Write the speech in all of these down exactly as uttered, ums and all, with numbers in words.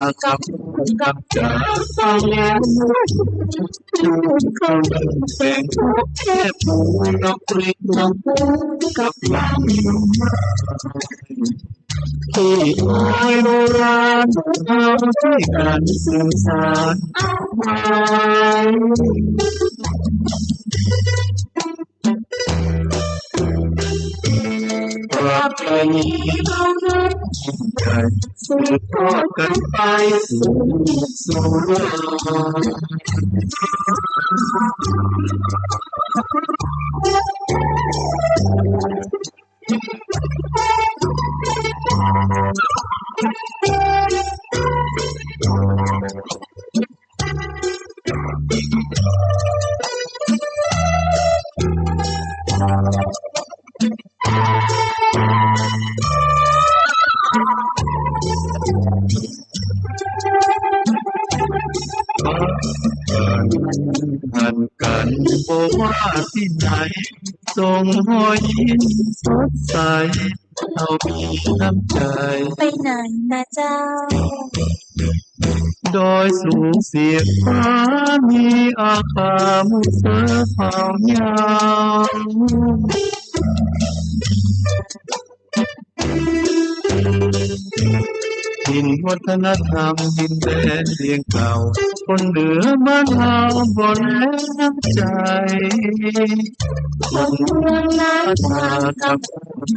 กับ กับจ๋า ฟังแล้ว ดูเขาเล่นแสงแทบหู กับเปรียบกับหลัง ที่โอยโบราณ เราช่วยกันสืบสานเอาไว้ ประเพณีเรานั้นยิ่งใหญ่ สืบทอดกันไปสู่ลูกสู่หลาน หันกัน บ่ว่าตี้ไหน ส่งฮอยยิ้มสดใส เฮามีน้ำใจ๋ ไปไหนนะเจ้า ดอยสูงเสียดฟ้า มีอาคามุสาเผ่ายาว ถิ่นวัฒนธรรมดินแดนเวียงเก่า คนเหนือบ้านเฮาบ่แลน้ำใจ๋ คนเมืองนาคากับ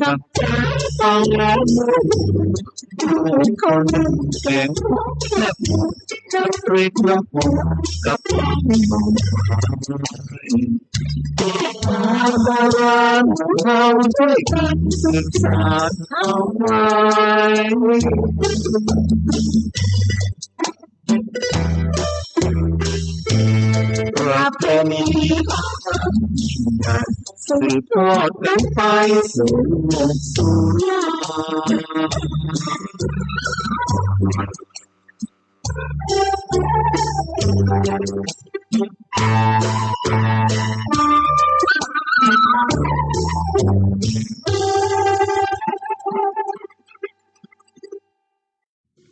กับจ๋า ฟังแล้ว คนหนึ่งแกงแทบหมด จักเรียกว่าหมดกับ โบราณเฮาช่วยกันสืบสานเอาไว้ ประเพณีของเรายิ่งใหญ่ สืบทอดกันไปสู่ลูกสู่หลาน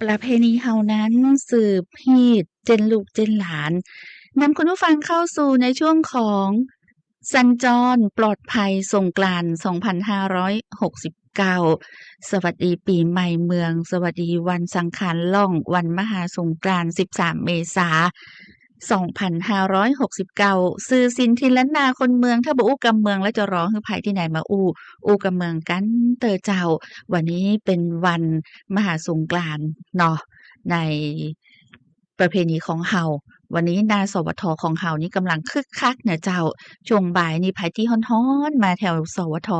ประเพณีเฮานั้นสืบฮีดเจ้นลูกเจ้นหลาน นำคุณผู้ฟังเข้าสู่ในช่วงของสัญจรปลอดภัยสงกรานต์ สองพันห้าร้อยหกสิบเก้า สวัสดีปี๋ใหม่เมือง สวัสดีวันสังขารล่อง วันมหาสงกรานต์ สิบสามเมษา สองพันห้าร้อยหกสิบเก้า สื่อสิ่นถิ่นล้านนาคนเมือง ถ้าบ่อู้กำเมืองแล้วจะรอหื้อใผตี้ไหนมาอู้ อู้กำเมืองกั๋นเต๊อะเจ้า วันนี้เป๋นวันมหาสงกรานต์เนาะ ในประเพณีของเฮา วันนี้หน้า สวท ของเฮานี่ก่ำลังคึกคักเนาะเจ้า ช่วงบ่ายนี่ใผตี้ฮ้อนๆ มาแถว สวท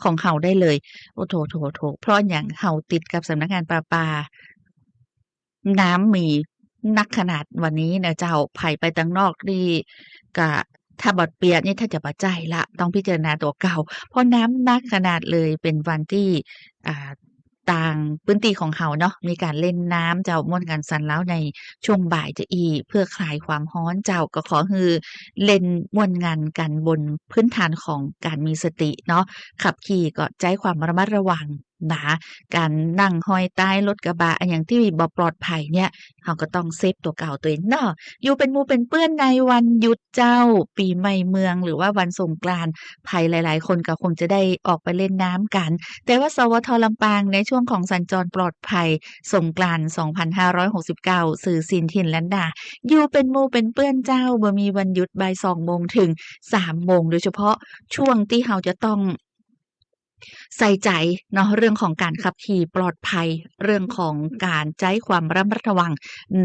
ของเฮาได้เลย โอ้โถ โถ โถ เพราะหยังเฮาติดกับสำนักงานประปา น้ำมีนักขนาดวันนี้เนาะเจ้า ใผไปตังนอกนี่ก็ ถ้าบ่เปียกนี่ถ้าจะบ่ใจ้ละ ต้องพิจารณาตั๋วเก่า เพราะน้ำนักขนาดเลย เป๋นวันตี้ อ่า ตางปื้นตี้ของเฮาเนาะ มีก๋านเล่นน้ำเจ้า ม่วนกั๋นสันเล้าในช่วงบ่ายจะอี้ เพื่อคลายความฮ้อนเจ้า ก็ขอหื้อเล่นม่วนกั๋นกั๋นบนพื้นฐานของก๋านมีสติเนาะ ขับขี่ก็ใจ๊ความระมัดระวัง นะ ก๋านนั่งห้อยใต้รถกระบะอะหยังตี้บ่ปลอดภัยเนี่ย เฮาก็ต้องเซฟตั๋วเก่าตั๋วเองเนาะ อยู่เป๋นหมู่เป๋นเปื้อนในวันหยุดเจ้า ปี๋ใหม่เมือง หรือว่าวันสงกรานต์ ใผหลายๆ คนก็คงจะได้ออกไปเล่นน้ำกั๋น แต่ว่า สวท ลำปาง ในช่วงของสัญจรปลอดภัยสงกรานต์ สองพันห้าร้อยหกสิบเก้า สื่อสิ่นถิ่นล้านนา อยู่เป๋นหมู่เป๋นเปื้อนเจ้า บ่มีวันหยุด บ่ายสองโมงเถิงสามโมง โดยเฉพาะช่วงตี้เฮาจะต้อง ใส่ใจ๋เนาะ เรื่องของก๋านขับขี่ปลอดภัย เรื่องของก๋านใจ๊ความระมัดระวัง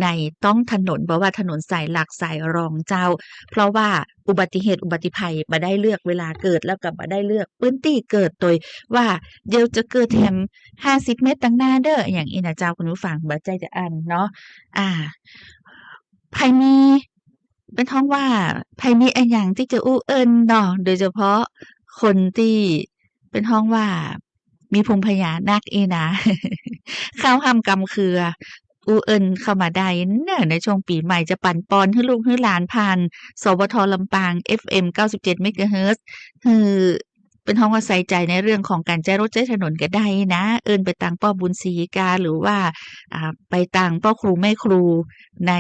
ในต๊องถนน บ่ว่าถนนสายหลักสายรองเจ้า เพราะว่าอุบัติเหตุอุบัติภัยบ่ได้เลือกเวลาเกิด แล้วก็บ่ได้เลือกปื้นตี้เกิด โตยว่าเดี๋ยวจะเกิดแถมห้าสิบเมตรตังหน้าเด้อ อย่างอี้นะเจ้าคุณผู้ฟัง บ่ใจ้จะอั้นเนาะ อ่า ใผมี เปิ้นฮ้องว่า ใผมีอะหยังตี้จะอู้เอิ้นเนาะ โดยเฉพาะคนตี้เปิ้นฮ้องว่า มีภูมิปัญญานักอี้นะ ข้าวห่ำกำเคือ อู้เอิ้นเข้ามาได้เนาะ ในช่วงปี๋ใหม่จะปั๋นปอนหื้อลูกหื้อหลานผ่าน สวท ลำปาง เอฟเอ็ม เก้าสิบเจ็ด เมกะเฮิรตซ์ หื้อ เปิ้นฮ้องว่าใส่ใจ๋ในเรื่องของก๋านใจ๊รถใจ๊ถนนก็ได้นะ เอิ้นไปตางป้อบุญศรีกา หรือว่า อ่า ไปตางป้อครูแม่ครู ใน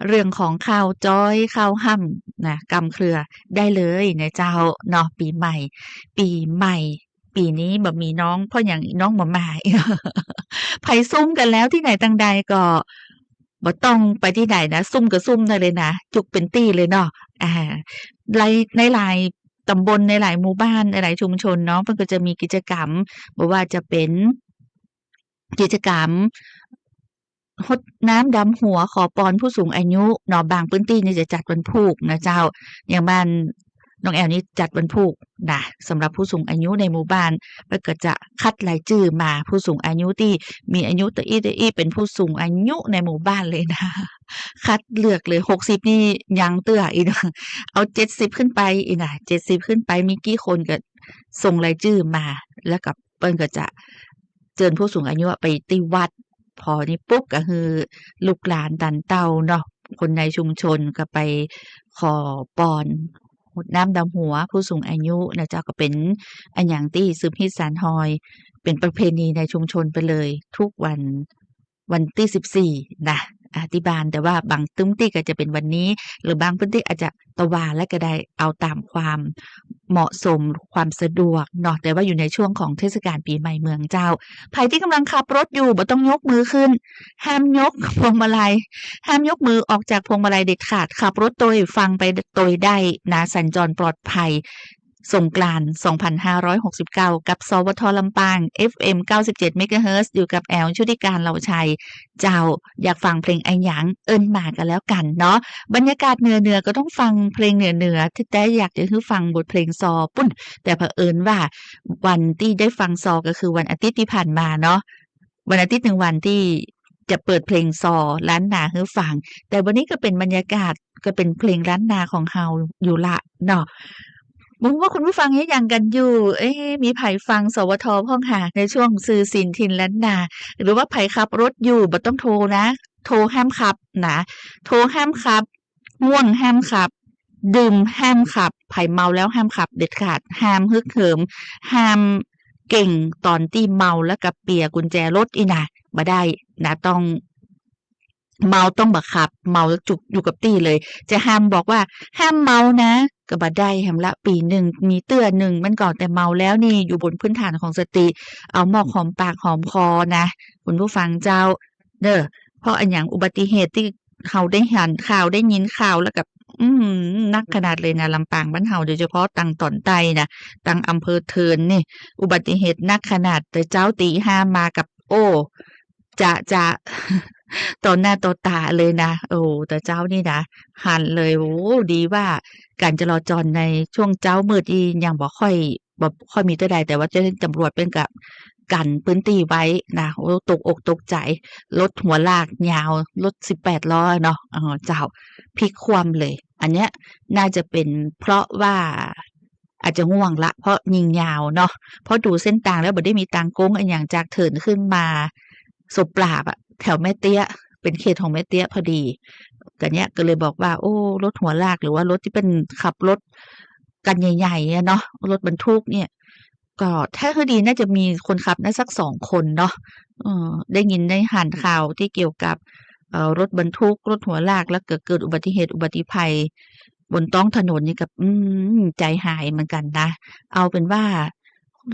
เรื่องของข้าวจ๊อยข้าวฮ่ำนะ กำเครือได้เลยนะเจ้าเนาะ ปี๋ใหม่ ปี๋ใหม่ ปี๋นี้บ่มีน้อง เพราะหยังน้องบ่มา ใผซุมกั๋นแล้วตี้ไหนตางใดก็ บ่ต้องไปตี้ไหนนะ ซุมก็ซุมได้เลยนะ จุกเป๋นตี้เลยเนาะ อ่า ใน ในหลายต๋ำบล ในหลายหมู่บ้าน ในหลายชุมชนเนาะ เปิ้นก็จะมีกิจกรรม บ่ว่าจะเป๋นกิจกรรม ฮดน้ำดำหัว ขอปอนผู้สูงอายุเนาะ บางพื้นตี้นี่จะจัดวันพูกนะเจ้า อย่างบ้านน้องแอลนี่จัดวันพูกนะ สำหรับผู้สูงอายุในหมู่บ้าน เปิ้นก็จะคัดรายจื้อมา ผู้สูงอายุตี้มีอายุตะอี้ตะอี้ เป๋นผู้สูงอายุในหมู่บ้านเลยนะ คัดเลือกเลย หกสิบนี่ยังเตื้ออี้นะ เอาเจ็ดสิบขึ้นไปอี้นะ เจ็ดสิบขึ้นไป มีกี่คนก็ส่งรายจื้อมา แล้วก็เปิ้นก็จะเจิญผู้สูงอายุไปตี้วัด พอนี้ปุ๊บก็คือลูกหลานต้านเต้าเนาะ คนในชุมชนก็ไปขอปอนฮดน้ำดำหัวผู้สูงอายุนะเจ้า ก็เป๋นอะหยังตี้สืบฮิตสานฮอย เป๋นประเพณีในชุมชนไปเลย ทุกวัน วันตี้สิบสี่นะ อ่า ตี้บ้าน แต่ว่าบางตึ้มตี้ก็จะเป๋นวันนี้ หรือบางพื้นตี้อาจจะตะวาแล้วก็ได้ เอาต๋ามความเหมาะสม ความสะดวกเนาะ แต่ว่าอยู่ในช่วงของเทศกาลปี๋ใหม่เมืองเจ้า ใผตี้ก่ำลังขับรถอยู่ บ่ต้องยกมือขึ้น ห้ามยกพวงมาลัย ห้ามยกมือออกจากพวงมาลัยเด็ดขาด ขับรถโตยฟังไปโตยได้นะ สัญจรปลอดภัย สงกรานต์ สองพันห้าร้อยหกสิบเก้า กับ สวท ลำปาง เอฟเอ็ม เก้าสิบเจ็ด เมกะเฮิรตซ์ อยู่กับแอล ชุติการ เหล่าชัย เจ้า อยากฟังเพลงอะหยัง เอิ้นมาก็แล้วกั๋นเนาะ บรรยากาศเหนือๆ ก็ต้องฟังเพลงเหนือๆ แต๊ๆ อยากจะหื้อฟังบทเพลงซอปู้น แต่เผอิญว่าวันตี้ได้ฟังซอก็คือวันอาทิตย์ตี้ผ่านมาเนาะ วันอาทิตย์หนึ่งวันตี้จะเปิดเพลงซอล้านนาหื้อฟัง แต่วันนี้ก็เป๋นบรรยากาศ ก็เป๋นเพลงล้านนาของเฮาอยู่ละเนาะ บ่ฮู้ว่าคุณผู้ฟังเฮ็ดหยังกั๋นอยู่ เอ๊ะ มีใผฟัง สวท พ่องหา ในช่วงสื่อศิลป์ถิ่นล้านนา หรือว่าใผขับรถอยู่ บ่ต้องโทนะ โทห้ามขับนะ โทห้ามขับ ง่วงห้ามขับ ดื่มห้ามขับ ใผเมาแล้วห้ามขับเด็ดขาด ห้ามฮึกเหิม ห้ามเก๋งต๋อนตี้เมาแล้วก็เปียกุญแจรถอี้นะ บ่ได้นะ ต้อง เมาต้องบ่ขับ เมาจุกอยู่กับตี้เลย จะห้ามบอกว่า "ห้ามเมานะ" ก็บ่ได้แหมละ ปี๋นึ่งมีเตื้อนึ่ง มันก็แต่เมาแล้วนี่ อยู่บนพื้นฐานของสติ เอามอกหอมปากหอมคอนะ คุณผู้ฟังเจ้า เน่อ เพราะอะหยังอุบัติเหตุตี้เฮาได้หันข่าว ได้ยินข่าวแล้วก็ อืม นักขนาดเลยนะ ลำปางบ้านเฮา โดยเฉพาะตางต๋อนใต้นะ ตางอำเภอเถินนี่ อุบัติเหตุนักขนาด แต่เจ๊าตีห้ามากับ โอ้ จะ จะ ต่อหน้าต่อต๋าเลยนะ โอ้ แต่เจ๊านี่นะ หันเลย โอ้ ดีว่าก๋านจราจรในช่วงเจ๊ามืดนี่ยังบ่ค่อย บ่ค่อยมีเตื้อใด แต่ว่าเจ้าหน้าตี้ตำรวจเปิ้นก็กั๋นพื้นตี้ไว้นะ โอ้ ตกอกตกใจ๋ รถหัวลากยาว รถสิบแปดล้อเนาะ เออ เจ้า พลิกคว่ำเลย อันเนี้ยน่าจะเป๋นเพราะว่า อาจจะง่วงละ เพราะยิงยาวเนาะ เพราะดูเส้นตางแล้วบ่ได้มีตางโก๊งอะหยังจากเถินขึ้นมาศพปราบอะ แถวแม่เตี้ย เป๋นเขตของแม่เตี้ยพอดี ก็เนี้ยก็เลยบอกว่า โอ้ รถหัวลาก หรือว่ารถตี้เปิ้นขับรถกั๋นใหญ่ๆ อะเนาะ รถบรรทุกเนี่ย ก็ถ้าหื้อดีน่าจะมีคนขับน่าสักสองคนเนาะ เออ ได้ยินได้หันข่าวตี้เกี่ยวกับ เอ่อ รถบรรทุก รถหัวลาก แล้วก็เกิดอุบัติเหตุอุบัติภัยบนต๊องถนนนี่ก็ อืม ใจ๋หายเหมือนกั๋นนะ เอาเป๋นว่า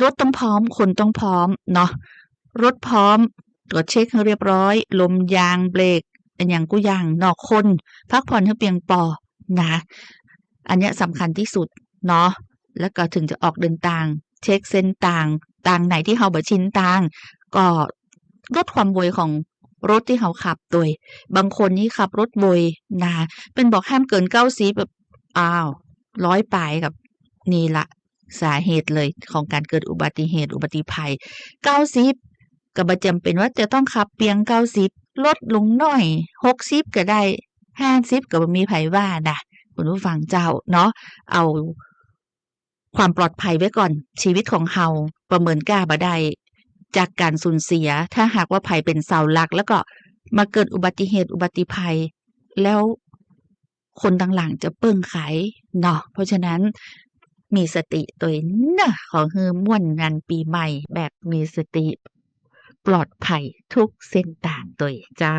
รถต้องพร้อม คนต้องพร้อมเนาะ รถพร้อม ตรวจเช็คหื้อเรียบร้อย ลมยาง เบรก อะหยังกู้อย่างเนาะ คนพักผ่อนหื้อเปียงปอนะ อันเนี้ยสำคัญตี้สุดเนาะ แล้วก็เถิงจะออกเดินตาง เช็คเส้นตาง ตางไหนตี้เฮาบ่ชินตาง ก็ลดความไวของรถตี้เฮาขับโตย บางคนนี่ขับรถไวนะ เปิ้นบอกห้ามเกินเก้าสิบ แบบ อ้าว ร้อยปายกับ นี่ละ สาเหตุเลยของก๋านเกิดอุบัติเหตุอุบัติภัย เก้าสิบ ก็บ่จ๋ำเป๋นว่าจะต้องขับเปียงเก้าสิบ ลดลงหน้อย หกสิบ ก็ได้ ห้าสิบ ก็บ่มีใผว่านะ คุณผู้ฟังเจ้าเนาะ เอาความปลอดภัยไว้ก่อน ชีวิตของเฮาประเมินก้าบ่ได้จากก๋านสูญเสีย ถ้าหากว่าใผเป๋นเสาหลัก แล้วก็มาเกิดอุบัติเหตุอุบัติภัย แล้วคนตังหลังจะเปิ้งใผเนาะ เพราะฉะนั้น มีสติตวยเน่อ ขอหื้อม่วนงานปี๋ใหม่แบบมีสติ ปลอดภัยทุกเส้นตางตวยเจ้า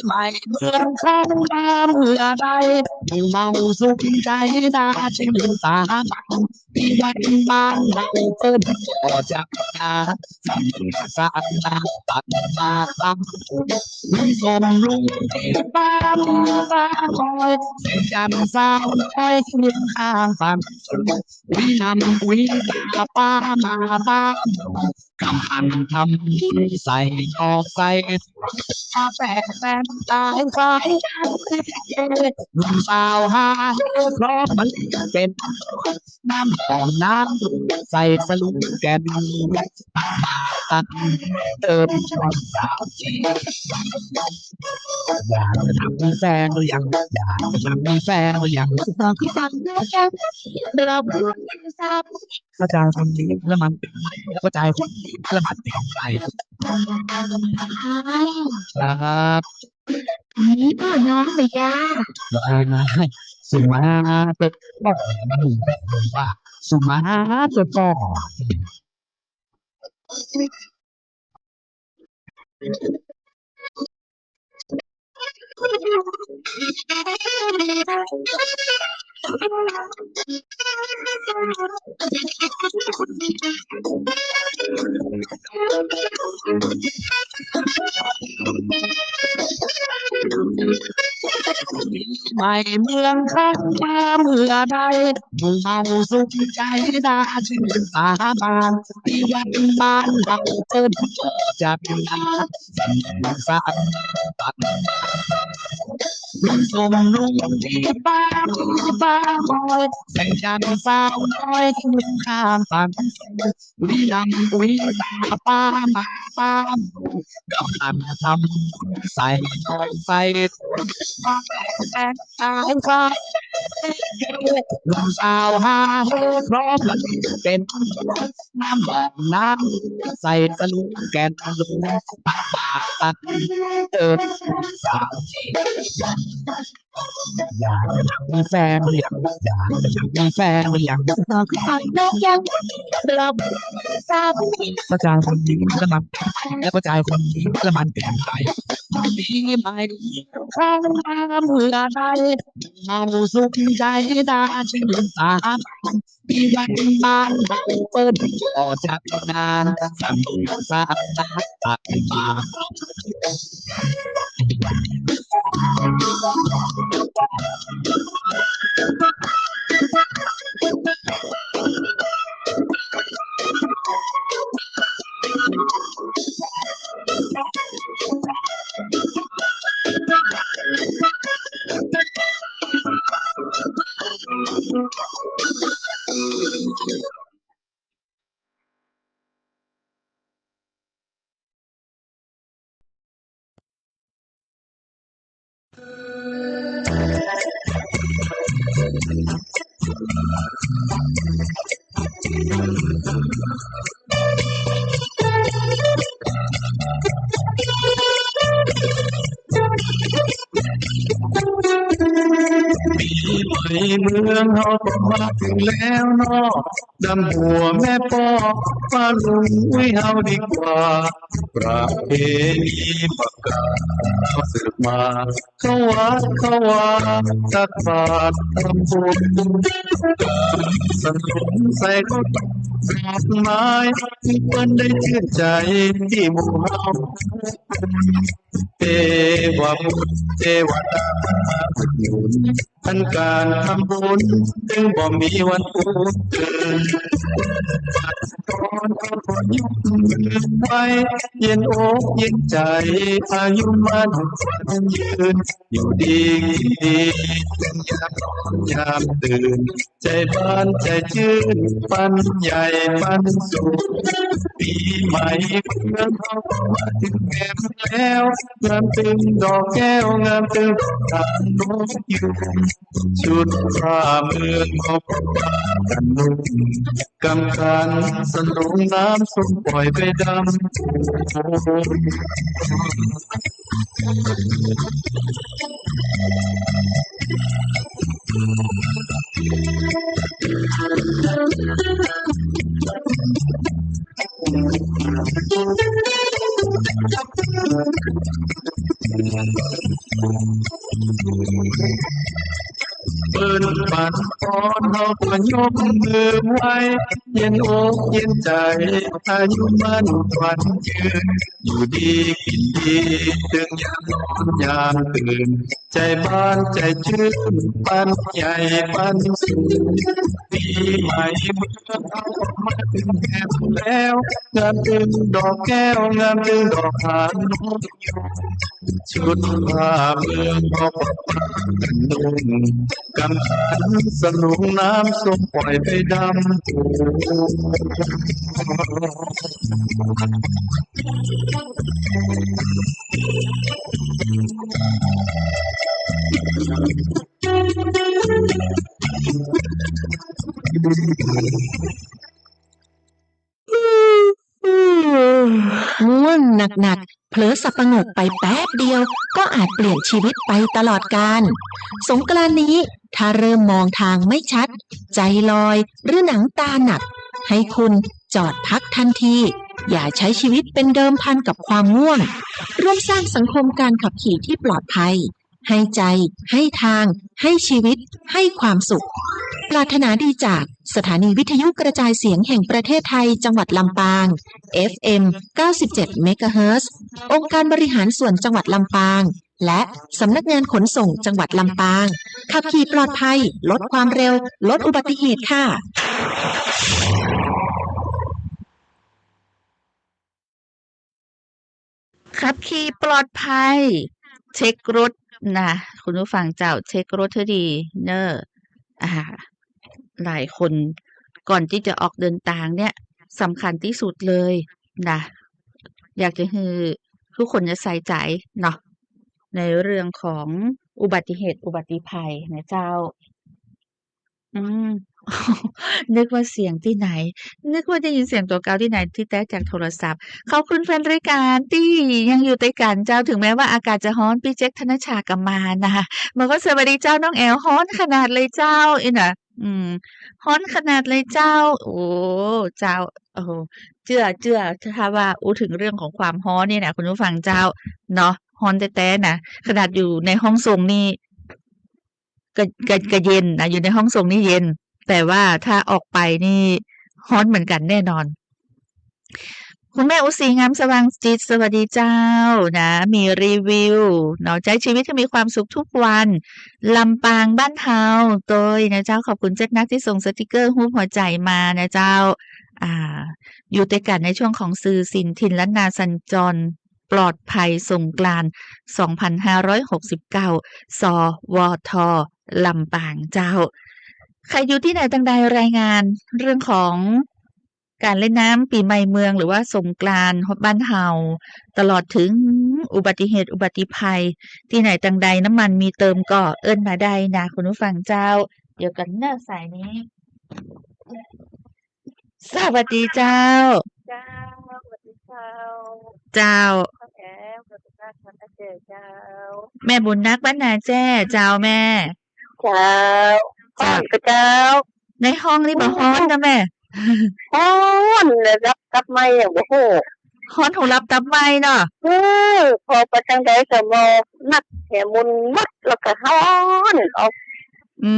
ใหม่เมืองครั้งมาเมื่อใด เมาสุขใจ๋น่าชื่นสามัคคี ที่วัดบ้านเราเปิ้นก็จัดงาน สร้างสรรค์ตักบาตรทำบุญ สมลุงที่บ้านตาคอย แสงจันทร์สาวน้อยเคียงข้างฝั่ง อุ้ยน้ำอุ้ยตาปามาบ้าน กำลังทำบุญใส่จอกใส่ มาแปะแป้นตายไฟ หนุ่มสาวฮาเฮพร้อมมันเป็น น้ำหอมน้ำใส่สลุงแก่น ตักบาตรตักเติมช้อนสามสี่ อยากจะถามมีแฟนหรือยัง อยากจะถามมีแฟนหรือยัง อยากจะถามมีแฟนหรือยัง เรา อาจารย์คนนี้ละมันเป็นใคร แล้วก็อาจารย์คนนี้ละมันเป็นใคร ครับ นี่พ่อน้องเลยจ้า สุมาเตอร์ บอกมันหนีแบบว่า สุมาเตอร์ ใหม่เมืองครั้งมาเมื่อใด เมาสุขใจ๋น่าชื่นสามัคคี ที่วัดบ้านเราเปิ้นก็จัดงาน สร้างสรรค์ตักบาตร สมลุงที่บ้านตาคอย แสงจันทร์สาวน้อยเคียงข้างฝั่ง อุ้ยน้ำอุ้ยตาปามาบ้าน กำลังทำบุญใส่จอกใส่ มาแปะแป้นตายไฟ หนุ่มสาวฮาเฮพร้อมมันเป็น น้ำหอมน้ำใส่สลุงแก่น ตักบาตรตักเติมสามสี่ อยากจะถามมีแฟนหรือยัง อยากจะถามมีแฟนหรือยัง อยากจะถามมีแฟนหรือยัง เรา อาจารย์คนนี้ละมัน แล้วก็อาจารย์คนนี้ละมันเป็นใคร ปี๋ใหม่ครั้งมาเมื่อใด เมาสุขใจ๋น่าชื่นสามัคคี ที่วัดบ้านเราเปิ้นก็จัดงาน สร้างสรรค์ตักบาตร ปี๋ใหม่เมืองเฮาก็มาเถิงแล้วเนาะ ดำหัวแม่ปอ มาลุงอุ้ยเฮาดีกว่า ประเพณีประกาศก็สืบมา เข้าวัดเข้าวา ตักบาตรทำบุญ สนุนใส่ข้าวต้มดอกไม้ เปิ้นได้จื้นใจ๋ตี้หมู่เฮา เทวบุตรเทวดามาอุดหนุน อันก๋านทำบุญตึงบ่มีวันปูนเกิน บัดตอนเอาขอยกมือไหว้ เย็นอกเย็นใจ๋ อายุมั่นขวัญยืน อยู่ดีกินดี ตึงยามนอนยามตื่น ใจ๋บานใจ๋จื้น ปันใหญ่ปันสุข ปี๋ใหม่เมืองเฮาก็มาเถิงแหมแล้ว งามตึงดอกแก้ว งามตึงดอกหางนกยูง ชุดผ้าเมืองเฮาก็ปากั๋นนุ่ง กำขันสนงน้ำส้มป่อยไปดำ เปิ้นปั๋นปอนเฮาก็ยกมือไหว้ เย็นอกเย็นใจ๋ อายุมั่นขวัญยืน อยู่ดีกินดี ตึงยามนอนยามตื่น ใจ๋บานใจ๋จื้น ปันใหญ่ปันสุข ปี๋ใหม่เมืองเฮาก็มาเถิงแหมแล้ว งามตึงดอกแก้ว งามตึงดอกหางนกยูง ชุดผ้าเมืองเฮาก็ปากั๋นนุ่ง กำขันสนงน้ำส้มป่อยไปดำ ง่วงหนักๆ เผลอสับประงกไปแป๊บเดียว ก็อาจเปลี่ยนชีวิตไปตลอดกาล สงกรานต์นี้ ถ้าเริ่มมองทางไม่ชัด ใจลอย หรือหนังตาหนัก ให้คุณจอดพักทันที อย่าใช้ชีวิตเป็นเดิมพันกับความง่วง ร่วมสร้างสังคมการขับขี่ที่ปลอดภัย ให้ใจ ให้ทาง ให้ชีวิต ให้ความสุข ปรารถนาดีจากสถานีวิทยุกระจายเสียงแห่งประเทศไทย จังหวัดลำปาง เอฟเอ็ม เก้าสิบเจ็ด เมกะเฮิรตซ์ องค์การบริหารส่วนจังหวัดลำปาง และสำนักงานขนส่งจังหวัดลำปาง ขับขี่ปลอดภัย ลดความเร็ว ลดอุบัติเหตุค่ะ ขับขี่ปลอดภัย เช็ครถนะ คุณผู้ฟังเจ้า เช็ครถหื้อดีเน่อ อ่า หลายคนก่อนตี้จะออกเดินตางเนี่ย สำคัญตี้สุดเลยนะ อยากจะหื้อทุกคนเนี่ยใส่ใจ๋เนาะ ในเรื่องของอุบัติเหตุอุบัติภัยนะเจ้า อืม นึกว่าเสียงตี้ไหน นึกว่าได้ยินเสียงตั๋วเก่าตี้ไหน ตี้แต๊จากโทรศัพท์ ขอบคุณแฟนรายก๋านตี้ยังอยู่ตวยกั๋นเจ้า ถึงแม้ว่าอากาศจะฮ้อน ปี้เจ๊ก ธนชา ก็มานะคะ บอกว่าสวัสดีเจ้าน้องแอ๋ว ฮ้อนขนาดเลยเจ้า อี้นะ อืม ฮ้อนขนาดเลยเจ้า โอ้ เจ้า โอ้โห เจื้อ เจื้อ ถ้าว่าอู้ถึงเรื่องของความฮ้อนนี่นะ คุณผู้ฟังเจ้า เนาะ ฮ้อนแต๊ๆ นะ ขนาดอยู่ในห้องส่งนี่ ก็ ก็ ก็เย็นนะ อยู่ในห้องส่งนี่เย็น แต่ว่าถ้าออกไปนี่ฮ้อนเหมือนกั๋นแน่นอน คุณแม่อุศรี งามสว่างจิต สวัสดีเจ้า นะ มีรีวิวเนาะ ใจ๊ชีวิตหื้อมีความสุขทุกวัน ลำปางบ้านเฮา โตยนะเจ้า ขอบคุณเจ้านักตี้ส่งสติกเกอร์ฮูปหัวใจ๋มานะเจ้า อ่า อยู่ตวยกั๋นในช่วงของสื่อสินถิ่นล้านนาสัญจร ปลอดภัยสงกรานต์ สองพันห้าร้อยหกสิบเก้า สวท ลำปางเจ้า ใผอยู่ตี้ไหนตางใดรายงานเรื่องของก๋านเล่นน้ำปี๋ใหม่เมือง หรือว่าสงกรานต์บ้านเฮา ตลอดเถิงอุบัติเหตุอุบัติภัย ตี้ไหนตางใดน้ำมันมีเติมก็เอิ้นมาได้นะ คุณผู้ฟังเจ้า เดี๋ยวกั๋นเน่อสายนี้ สวัสดีเจ้า เจ้า สวัสดีเจ้า เจ้า น้องแอ๋ว สวัสดีค่ะ บ้านนาแจ้เจ้า แม่บุญนักบ้านนาแจ้เจ้าแม่ เจ้า เจ้า ฮ้อนก่อเจ้า ในห้องนี่บ่ฮ้อนนะแม่ ฮ้อนเลย ตับ ตับไหม้อย่างบ่ฮู้ ฮ้อนหูดับตับไหม้เนาะ เออ พอไปตางใดก็มองนักแหมุนหมด แล้วก็ฮ้อนออก อื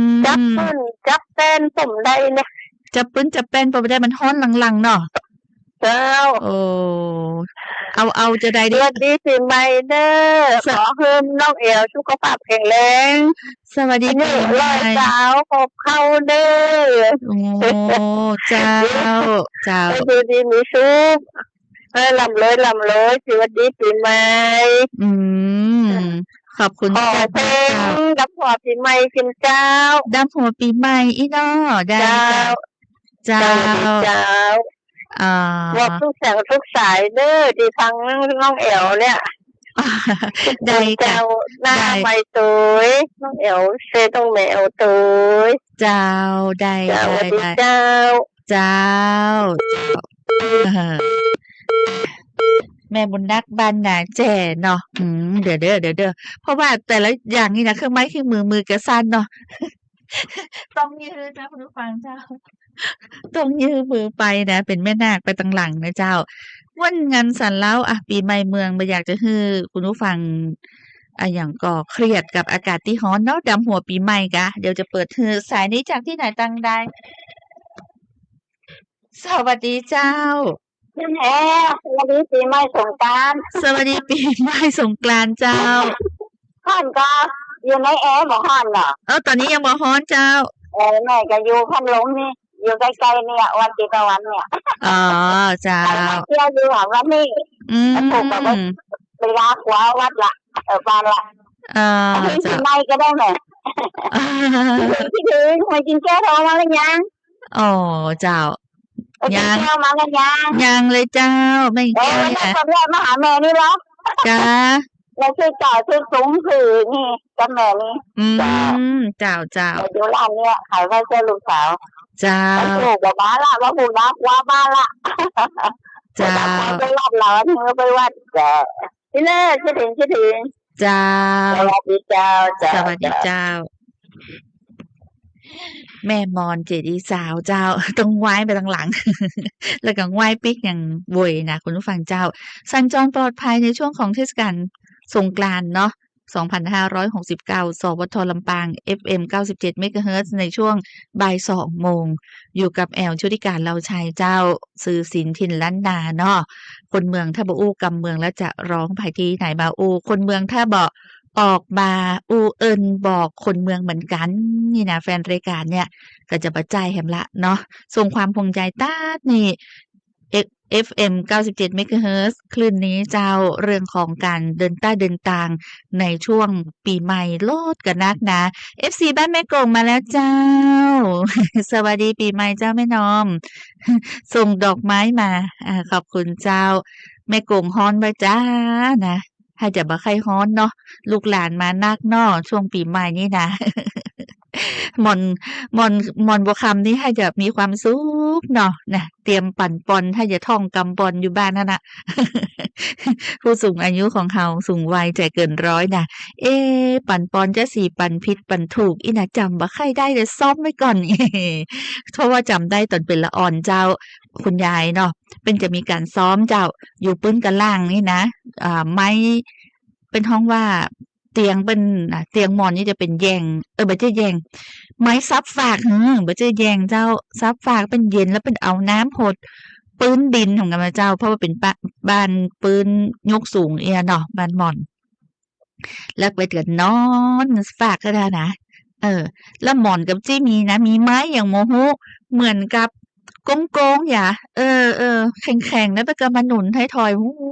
ม จับปื้นจับแป้นป้อบ่ได้เนี่ย จับปื้นจับแป้นป้อบ่ได้ มันฮ้อนลังๆ เนาะ เจ้า โอ้ เอา เอาจะได้ สวัสดีปี๋ใหม่เน่อ ส- ขอหื้อน้องแอ๋วสุขภาพแข็งแรง สวัสดีปี๋ใหม่ อายุร้อยสาวครบเข้าเน่อ โอ้ เจ้า เจ้า อยู่ดีมีสุข เออ ร่ำรวย ร่ำรวย สวัสดีปี๋ใหม่ อืม ขอบคุณ ขอเพลง เจ้า ดำหัวปี๋ใหม่กิ๋นเจ้า ดำหัวปี๋ใหม่อี้เนาะ ได้ เจ้า เจ้า เจ้า สวัสดีเจ้า อ่า บอกทุกแสงทุกสายเน่อ ตี้ฟังน้องแอ๋วเนี่ย ได้ค่ะ เจ้า หน้า ได้ ใหม่ตวย น้องแอ๋ว เซต้องแม่แอ๋วตวย เจ้า ได้ เจ้า ได้ สวัสดี ได้ เจ้า เจ้า เจ้า เออ แม่บุญนักบ้านนาแจ้เนาะ อืม เดี๋ยวเด้อ เดี๋ยวเด้อ เพราะว่าแต่ละอย่างนี่นะ เครื่องไม้เครื่องมือ มือก็สั่นเนาะ ต้องยื้อนะคุณผู้ฟังเจ้า ต้องยื้อมือไปนะ เป๋นแม่นาคไปตังหลังนะเจ้า วันงานสรรค์เล้า อ่ะ ปี๋ใหม่เมือง บ่อยากจะหื้อคุณผู้ฟัง อ่ะ อย่างก็เครียดกับอากาศตี้ฮ้อนเนาะ ดำหัวปี๋ใหม่กะ เดี๋ยวจะเปิดหื้อ สายนี้จากตี้ไหนตังใด สวัสดีเจ้า แม่แอ๋ว สวัสดีปี๋ใหม่สงกรานต์ สวัสดีปี๋ใหม่สงกรานต์เจ้า ฮ้อนก่อ อยู่ในแอร์บ่ฮ้อนเหรอ เออ ต๋อนนี้ยังบ่ฮ้อนเจ้า เออ แม่ก็อยู่พัดลมนี่ อยู่ใก้ๆ เนี่ย วันติตะวันเนี่ย อ๋อ เจ้า ไปมาเที่ยวอยู่หลังวันนี้ อืม แล้วถูกแบบว่า ไปลาหัววัดละ เออ บ้านละ เออ เจ้า ปี๋ใหม่ก็ได้แม่ คิดถึง แม่กิ่งแก้วโทรมาแล้วยัง อ๋อ เจ้า เออ ยัง กิ่งแก้วมาแล้วยัง ยังเลยเจ้า แม่กิ่งแก้ว เออ เนี่ย วันนั้นก็แวะมาหาแม่นี่เหรอ จ้า แล้วซื้อเก่าซื้อสูงซื้อนี่กับแม่นี่ อืม เจ้า เจ้า เจ้า เออ อยู่ร้านเนี่ย ขายไว้เจ้าลูกสาว เจ้า วันผูกกับบ้านละ วันผูกน้ำคว้าบ้านละ เจ้า ไปวัดเรา อันนี้ก็ไปวัด เจ้า นี่แหละ คิดถึง คิดถึง เจ้า สวัสดีเจ้า เจ้า สวัสดีเจ้า แม่มอนเจดีย์สาวเจ้า ต้องไหว้ไปตังหลัง แล้วก็ไหว้ปิ๊กอย่างบ่อยนะคุณผู้ฟังเจ้า สัญจรปลอดภัยในช่วงของเทศกาลสงกรานต์เนาะ สองพันห้าร้อยหกสิบเก้า สวท ลำปาง เอฟเอ็ม เก้าสิบเจ็ด เมกะเฮิรตซ์ ในช่วงบ่ายสองโมง อยู่กับแอ๋ว ชุติการ เลาชัยเจ้า ซื่อสินถิ่นล้านนาเนาะ คนเมืองถ้าบ่อู้กำเมืองแล้วจะฮ้องไปตี้ไหนมาอู้ คนเมืองถ้าบ่ออกมาอู้เอิ้นบอกคนเมืองเหมือนกั๋น นี่นะ แฟนรายก๋านเนี่ย ก็จะบ่ใจ้แหมละเนาะ ส่งความห่วงใยตั๊ดนี่ เอฟเอ็ม เก้าสิบเจ็ด เมกะเฮิรตซ์ คลื่นนี้เจ้า เรื่องของก๋านเดินต้าเดินตางในช่วงปี๋ใหม่โลดกะนักนะ เอฟซี บ้านแม่โก๋งมาแล้วเจ้า สวัสดีปี๋ใหม่เจ้าแม่นอม ส่งดอกไม้มา อ่า ขอบคุณเจ้า แม่โก๋งฮ้อนบ่จ๊ะนะ ถ้าจะบ่ใค่ฮ้อนเนาะ ลูกหลานมานักเนาะ ช่วงปี๋ใหม่นี่นะ หม่อน หม่อน หม่อนบ่ค่ำนี่ถ้าจะมีความสุขเนาะ นะ เตรียมปั๋นปอน ถ้าจะท่องกำปอนอยู่บ้านหั้นนะ ผู้สูงอายุของเฮาสูงวัยใจเกินร้อยนะ เอ๊ะ ปั๋นปอนจะสีปั๋นผิดปั๋นถูก อี้นะ จ๋ำบ่ใค่ได้เลย ซ้อมไว้ก่อน เพราะว่าจ๋ำได้ต๋อนเป๋นละอ่อนเจ้า คุณยายเนาะ เปิ้นจะมีก๋านซ้อมเจ้า อยู่ปื๊นก้านล่างนี่นะ อ่า ไม้ เปิ้นฮ้องว่าเตียงเปิ้นนะ เตียงหมอนนี่จะเป๋นแย่ง เออ บ่ใจ้แย่ง ไม้ซับฟาก เออ บ่ใจ้แย่งเจ้า ซับฟาก เปิ้นเย็นแล้วเปิ้นเอาน้ำหด ปื๊นดินของกั๋นนะเจ้า เพราะว่าเป๋นบ้าน บ้านปื๊นยกสูงเอี้ยเนาะ บ้านหม่อน แล้วไปเถินนอนฟากก็ได้นะ เออ แล้วหมอนก็บ่ใจ้มีนะ มีไม้อย่างบ่ฮู้ เหมือนกับโก๊งๆ หยา เออ เออ แข็งๆ นะ ไปก็มาหนุนท้ายทอย โอ้โห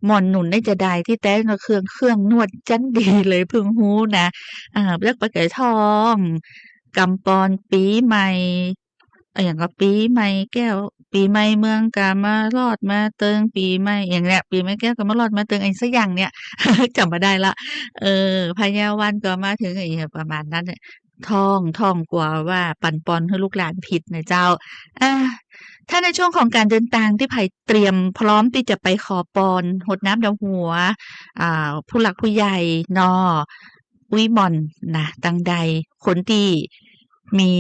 หมอนหนุนได้จะได้ ตี้แต๊นะ เครื่อง เครื่องนวดจั้นดีเลย เพิ่งฮู้นะ อ่า แล้วไปก็ท่อง กำปอนปี๋ใหม่ อะหยังก็ปี๋ใหม่แก้ว ปี๋ใหม่เมืองกำมะลอดมาเติง ปี๋ใหม่อะหยังเนี่ย ปี๋ใหม่แก้วกำมะลอดมาเติง อะหยังสักอย่างเนี่ย จ๋ำบ่ได้ละ เออ พญาวันก็มาเถิง อะหยังประมาณนั้นเนี่ย ท่อง ท่องกั๋วว่าปั๋นปอนหื้อลูกหลานผิดนะเจ้า อ่า ถ้าในช่วงของก๋านเดินตางตี้ใผเตรียมพร้อมตี้จะไปขอปอน หดน้ำดำหัว อ่า ผู้หลักผู้ใหญ่เนาะ อุ๊ยหม่อนนะ ตังใด คนตี้มี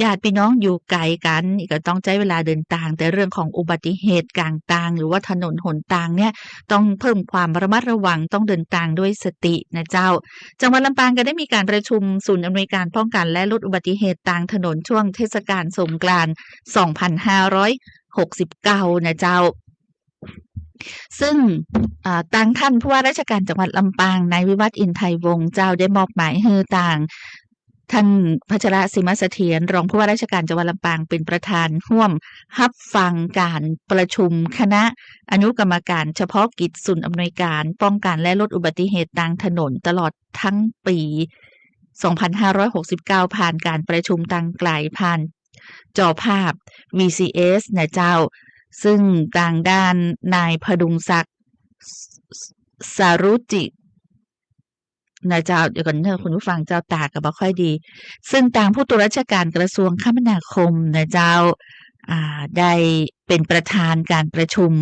ญาติปี้น้องอยู่ไก๋กั๋น ก็ต้องใจ๊เวลาเดินตาง แต่เรื่องของอุบัติเหตุก๋างตาง หรือว่าถนนหนตางเนี่ย ต้องเพิ่มความระมัดระวัง ต้องเดินตางด้วยสตินะเจ้า จังหวัดลำปางก็ได้มีก๋านประชุมศูนย์อำนวยการป้องกันและลดอุบัติเหตุตางถนนช่วงเทศกาลสงกรานต์ สองพันห้าร้อย หกสิบเก้า นะเจ้า ซึ่ง อ่า ตางท่านผู้ว่าราชการจังหวัดลำปาง นายวิวัฒน์ อินไทยวงศ์เจ้า ได้มอบหมายหื้อตางท่านพัชรศิมเสถียร รองผู้ว่าราชการจังหวัดลำปาง เป๋นประธานฮ่วมฮับฟังก๋านประชุมคณะอนุกรรมการเฉพาะกิจศูนย์อำนวยการป้องกันและลดอุบัติเหตุตางถนนตลอดทั้งปี๋ สองพันห้าร้อยหกสิบเก้า ผ่านก๋านประชุมตางไก๋ ผ่านจอภาพ วีซีเอส นะเจ้า ซึ่งตางด้านนายพดุงศักดิ์ ส- สารุจิ นะเจ้า เดี๋ยวก่อนเนอะคุณผู้ฟังเจ้า ตาก็บ่ค่อยดี ซึ่งตางผู้ตรวจราชการกระทรวงคมนาคมนะเจ้า อ่า ได้เป๋นประธานก๋านประชุม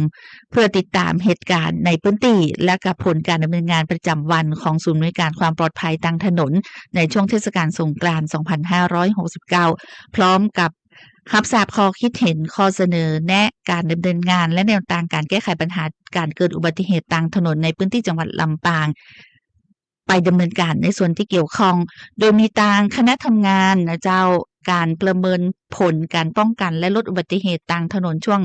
เพื่อติดต๋ามเหตุก๋ารณ์ในพื้นตี้ และก็ผลก๋านดำเนินงานประจ๋ำวันของศูนย์อำนวยการความปลอดภัยตางถนน ในช่วงเทศกาลสงกรานต์ สองพันห้าร้อยหกสิบเก้า พร้อมกับฮับทราบข้อคิดเห็น ข้อเสนอแนะ ก๋านดำเนินงาน และแนวตางก๋านแก้ไขปัญหาก๋านเกิดอุบัติเหตุตางถนนในพื้นตี้จังหวัดลำปาง ไปดำเนินก๋านในส่วนตี้เกี่ยวข้อง โดยมีตางคณะทำงานนะเจ้า ก๋านประเมินผลก๋านป้องกันและลดอุบัติเหตุตางถนนช่วง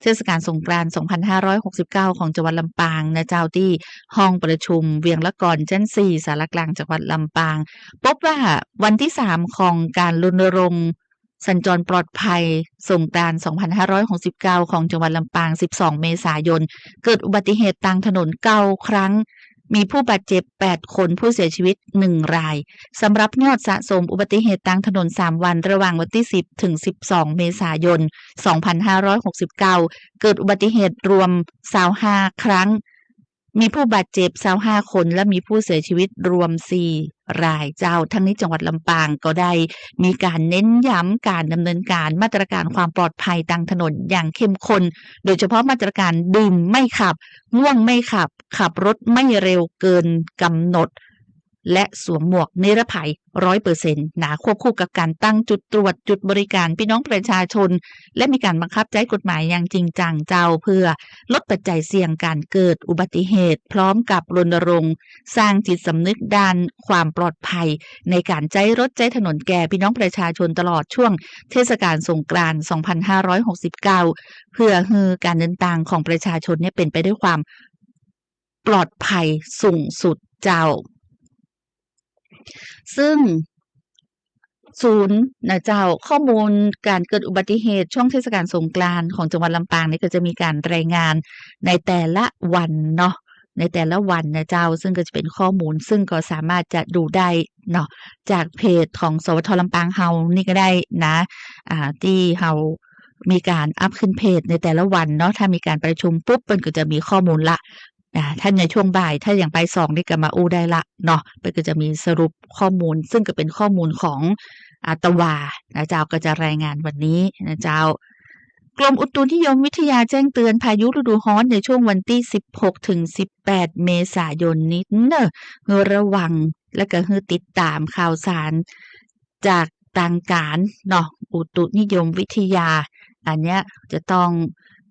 เทศกาลสงกรานต์ สองพันห้าร้อยหกสิบเก้า ของจังหวัดลำปางนะเจ้า ตี้ห้องประชุมเวียงละกอน ชั้นสี่ ศาลากลางจังหวัดลำปาง ปบว่าวันตี้สามของก๋านรณรงค์สัญจรปลอดภัยสงกรานต์ สองพันห้าร้อยหกสิบเก้า ของจังหวัดลำปาง สิบสอง เมษายน เกิดอุบัติเหตุตางถนน เก้า ครั้ง มีผู้บาดเจ็บ แปด คน ผู้เสียชีวิต หนึ่ง ราย สำหรับยอดสะสมอุบัติเหตุตางถนน สาม วัน ระหว่างวันตี้สิบ ถึง สิบสอง เมษายน สองพันห้าร้อยหกสิบเก้า เกิดอุบัติเหตุรวม ซาวห้า ครั้ง มีผู้บาดเจ็บ ซาวห้า คน และมีผู้เสียชีวิตรวม สี่ รายเจ้า ทั้งนี้จังหวัดลำปางก็ได้มีก๋านเน้นย้ำก๋านดำเนินก๋านมาตรการความปลอดภัยตางถนนอย่างเข้มข้น โดยเฉพาะมาตรการดื่มไม่ขับ ง่วงไม่ขับ ขับรถไม่เร็วเกินกำหนด และสวมหมวกนิรภัย ร้อยเปอร์เซ็นต์ นะ ควบคู่กับก๋านตั้งจุดตรวจ จุดบริก๋านปี้น้องประชาชน และมีก๋านบังคับใจ๊กฎหมายอย่างจริงจังเจ้า เพื่อลดปัจจัยเสี่ยงก๋านเกิดอุบัติเหตุ พร้อมกับรณรงค์สร้างจิตสำนึกด้านความปลอดภัย ในก๋านใจ๊รถใจ๊ถนนแก่ปี้น้องประชาชนตลอดช่วงเทศกาลสงกรานต์ สองพันห้าร้อยหกสิบเก้า เพื่อหื้อก๋านเดินตางของประชาชนเนี่ยเป๋นไปด้วยความปลอดภัยสูงสุดเจ้า ซึ่งศูนย์นะเจ้า ข้อมูลก๋านเกิดอุบัติเหตุช่วงเทศกาลสงกรานต์ของจังหวัดลำปางนี่ก็จะมีก๋านรายงานในแต่ละวันเนาะ ในแต่ละวันนะเจ้า ซึ่งก็จะเป๋นข้อมูล ซึ่งก็สามารถจะดูได้เนาะ จากเพจของ สวท ลำปางเฮานี่ก็ได้นะ อ่า ตี้เฮามีก๋านอัปขึ้นเพจในแต่ละวันเนาะ ถ้ามีก๋านประชุมปุ๊บ เปิ้นก็จะมีข้อมูลละ อ่า ถ้าในช่วงบ่าย ถ้าอย่างบ่ายสองนี่ก็มาอู้ได้ละเนาะ เปิ้นก็จะมีสรุปข้อมูล ซึ่งก็เป๋นข้อมูลของ อ่า ตะวา นะเจ้า ก็จะรายงานวันนี้นะเจ้า กรมอุตุนิยมวิทยาแจ้งเตือนพายุฤดูฮ้อนในช่วงวันตี้สิบหกถึงสิบแปด เมษายนนี้เน่อ หื้อระวัง และก็หื้อติดต๋ามข่าวสารจากตางก๋านเนาะ อุตุนิยมวิทยา อันเนี้ยจะต้อง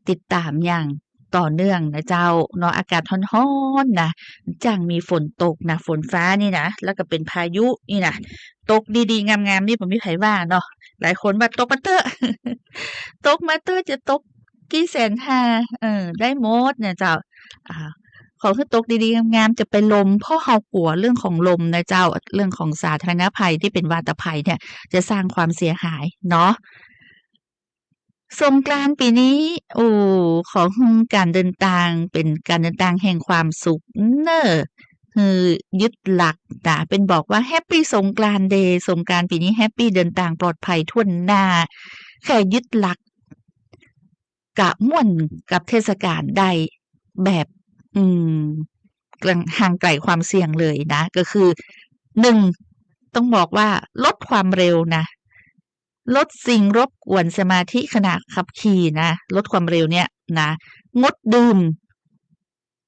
ติดต๋ามอย่างต่อเนื่องนะเจ้าเนาะ อากาศฮ้อนๆ นะ จั่งมีฝนตกนะ ฝนฟ้านี่นะ แล้วก็เป๋นพายุนี่นะ ตกดีๆ งามๆ นี่บ่มีใผว่าเนาะ หลายคนว่าตกมาเต๊อะ ตกมาเต๊อะ จะตกกี่แสนห้า เออ ได้หมดเนี่ยเจ้า อ่า ขอหื้อตกดีๆ งามๆ จะไปลม เพราะเฮากั๋วเรื่องของลมนะเจ้า เรื่องของสาธารณภัยตี้เป๋นวาตภัยเนี่ย จะสร้างความเสียหายเนาะ สงกรานต์ปี๋นี้ โอ้ ขอหื้อก๋านเดินตางเป๋นก๋านเดินตางแห่งความสุขเน่อ หื้อยึดหลักนะ เปิ้นบอกว่า Happy สงกรานต์ Day สงกรานต์ปี๋นี้ Happy เดินตางปลอดภัยถ้วนหน้า แค่ยึดหลัก กะม่วนกับเทศกาลได้แบบ อืม ห่างไกลความเสี่ยงเลยนะ ก็คือ หนึ่ง ต้องบอกว่าลดความเร็วนะ ลดสิ่งรบกวนสมาธิขณะขับขี่นะ ลดความเร็วเนี่ยนะ งดดื่ม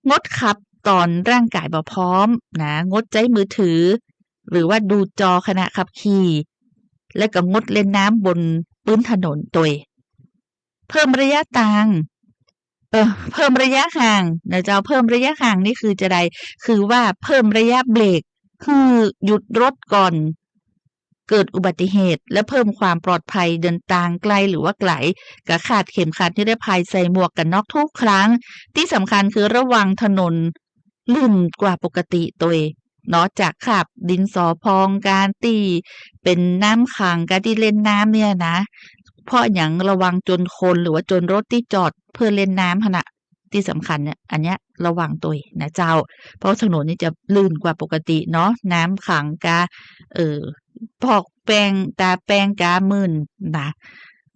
งดขับต๋อนร่างก๋ายบ่พร้อมนะ งดใจ๊มือถือ หรือว่าดูจอขณะขับขี่ และก็งดเล่นน้ำบนปื๊นถนนตวย เพิ่มระยะตาง เอ่อ เพิ่มระยะห่างนะเจ้า เพิ่มระยะห่างนี่คือจาใด คือว่าเพิ่มระยะเบรก คือหยุดรถก่อน เกิดอุบัติเหตุ และเพิ่มความปลอดภัย เดินตางใก้หรือว่าไก๋ ก็คาดเข็มขัดนิรภัย ใส่หมวกกั๋นน็อกทุกครั้ง ตี้สำคัญคือระวังถนนลื่นกว่าปกติตวยเนาะ จากคราบดินสอพอง ก๋านตี้เป๋นน้ำขัง ก๋านตี้เล่นน้ำเนี่ยนะ เพราะหยัง ระวังจนคนหรือว่าจนรถตี้จอดเพื่อเล่นน้ำหั้นน่ะ ตี้สำคัญเนี่ย อันเนี้ยระวังตวยนะเจ้า เพราะถนนนี่จะลื่นกว่าปกติเนาะ น้ำขังกา เอ่อ ปอกแป้ง ตาแป้งกามื่นนะ